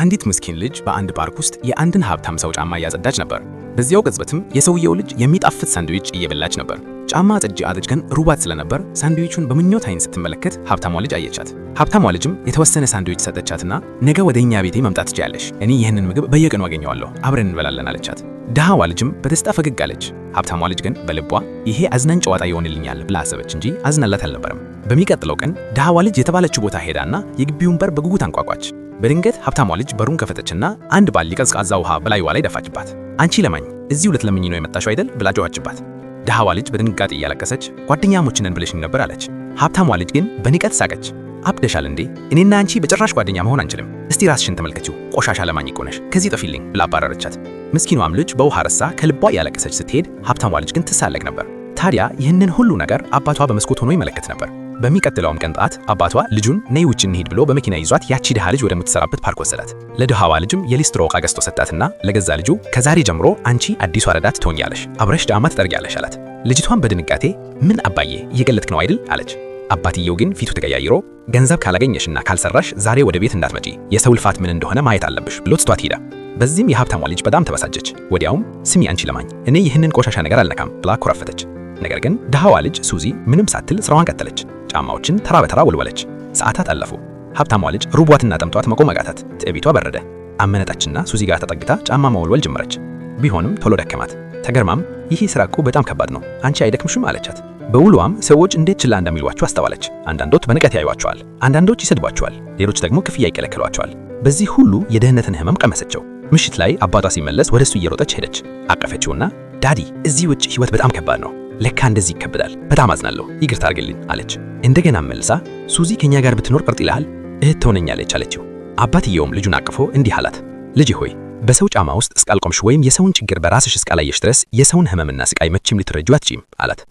አንዲት ምስኪን ልጅ በአንድ ፓርክ ውስጥ የአንድን ሀብታም ሰው ጫማ እያጸዳች ነበር። በዚያው ቅጽበትም የሰውየው ልጅ የሚጣፍጥ ሳንድዊች እየበላች ነበር። ጫማ አጽጂ ልጅ ግን ርቧት ስለነበር ሳንድዊቹን በምኞት ዓይን ስትመለከት ሀብታሟ ልጅ አየቻት። ሀብታሟ ልጅም የተወሰነ ሳንድዊች ሰጠቻትና "ነገ ወደ እኛ ቤቴ መምጣት ትችያለሽ፣ እኔ ይህንን ምግብ በየቀኑ አገኘዋለሁ፣ አብረን እንበላለን" አለቻት። ድሃዋ ልጅም በደስታ ፈገግ አለች። ሀብታሟ ልጅ ግን በልቧ "ይሄ አዝናኝ ጨዋታ ይሆንልኛል" ብላ አሰበች እንጂ አዝናላት አልነበረም። በሚቀጥለው ቀን ድሃዋ ልጅ የተባለችው ቦታ ሄዳና የግቢውን በር በጉጉት አንኳኳች። በድንገት ሀብታሟ ልጅ በሩን ከፈተችና አንድ ባልዲ ቀዝቃዛ ውሃ በላይዋ ላይ ደፋችባት። "አንቺ ለማኝ፣ እዚሁ ልትለምኚ ነው የመጣሽው አይደል?" ብላ ጮኸችባት። ድሃዋ ልጅ በድንጋጤ እያለቀሰች "ጓደኛሞች ነን ብለሽኝ ነበር" አለች። ሀብታሟ ልጅ ግን በንቀት ሳቀች። "አብደሻል እንዴ? እኔና አንቺ በጭራሽ ጓደኛ መሆን አንችልም። እስቲ ራስሽን ተመልከቺው፣ ቆሻሻ ለማኝ እኮ ነሽ። ከዚህ ጥፊልኝ" ብላ አባረረቻት። ምስኪኗም ልጅ በውሃ ረሳ ከልቧ እያለቀሰች ስትሄድ፣ ሀብታሟ ልጅ ግን ትሳለቅ ነበር። ታዲያ ይህንን ሁሉ ነገር አባቷ በመስኮት ሆኖ ይመለከት ነበር። በሚቀጥለውም ቀን ጠዋት አባቷ ልጁን "ነይ ውጭ እንሂድ" ብሎ በመኪና ይዟት ያቺ ድሃ ልጅ ወደምትሰራበት ፓርክ ወሰዳት። ለድሃዋ ልጅም የሊስትሮ ዕቃ ገዝቶ ሰጣትና ለገዛ ልጁ "ከዛሬ ጀምሮ አንቺ አዲሷ ረዳት ትሆኛለሽ፣ አብረሽ ጫማ ትጠርጊያለሽ" አላት። ልጅቷን በድንጋጤ "ምን አባዬ፣ እየቀለድክ ነው አይደል?" አለች። አባትየው ግን ፊቱ ተቀያይሮ "ገንዘብ ካላገኘሽና ካልሰራሽ ዛሬ ወደ ቤት እንዳትመጪ፣ የሰው ልፋት ምን እንደሆነ ማየት አለብሽ" ብሎ ትቷት ሄደ። በዚህም የሀብታሟ ልጅ በጣም ተበሳጨች። ወዲያውም "ስሚ አንቺ ለማኝ፣ እኔ ይህንን ቆሻሻ ነገር አልነካም" ብላ ኮረፈተች። ነገር ግን ድሃዋ ልጅ ሱዚ ምንም ሳትል ስራዋን ቀጠለች። ጫማዎችን ተራ በተራ ወልወለች። ሰዓታት አለፉ። ሀብታሟ ልጅ ርቧትና ጠምቷት መቆም አቃታት። ትዕቢቷ በረደ። አመነታችና ሱዚ ጋር ተጠግታ ጫማ መወልወል ጀመረች። ቢሆንም ቶሎ ደከማት። ተገርማም "ይህ ስራ እኮ በጣም ከባድ ነው፣ አንቺ አይደክምሽም?" አለቻት። በውሏም ሰዎች እንዴት ችላ እንደሚሏቸው አስተዋለች። አንዳንዶች በንቀት ያዩዋቸዋል፣ አንዳንዶች ይሰድቧቸዋል፣ ሌሎች ደግሞ ክፍያ ይከለክሏቸዋል። በዚህ ሁሉ የድህነትን ህመም ቀመሰችው። ምሽት ላይ አባቷ ሲመለስ ወደ እሱ እየሮጠች ሄደች። አቀፈችውና "Daddy፣ እዚህ ውጭ ህይወት በጣም ከባድ ነው፣ ለካ እንደዚህ ይከብዳል፣ በጣም አዝናለሁ፣ ይቅርታ አድርግልኝ" አለች። እንደገና መልሳ "ሱዚ ከኛ ጋር ብትኖር ቅር ይልሃል? እህት ትሆነኛለች" አለችው። አባትየውም ልጁን አቅፎ እንዲህ አላት፣ "ልጄ ሆይ፣ በሰው ጫማ ውስጥ እስካልቆምሽ ወይም የሰውን ችግር በራስሽ እስካላየሽ ድረስ የሰውን ህመምና ስቃይ መቼም ልትረጂው አትችይም" አላት።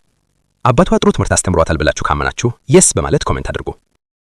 አባቷ ጥሩ ትምህርት አስተምሯታል ብላችሁ ካመናችሁ "yes" በማለት comment አድርጉ።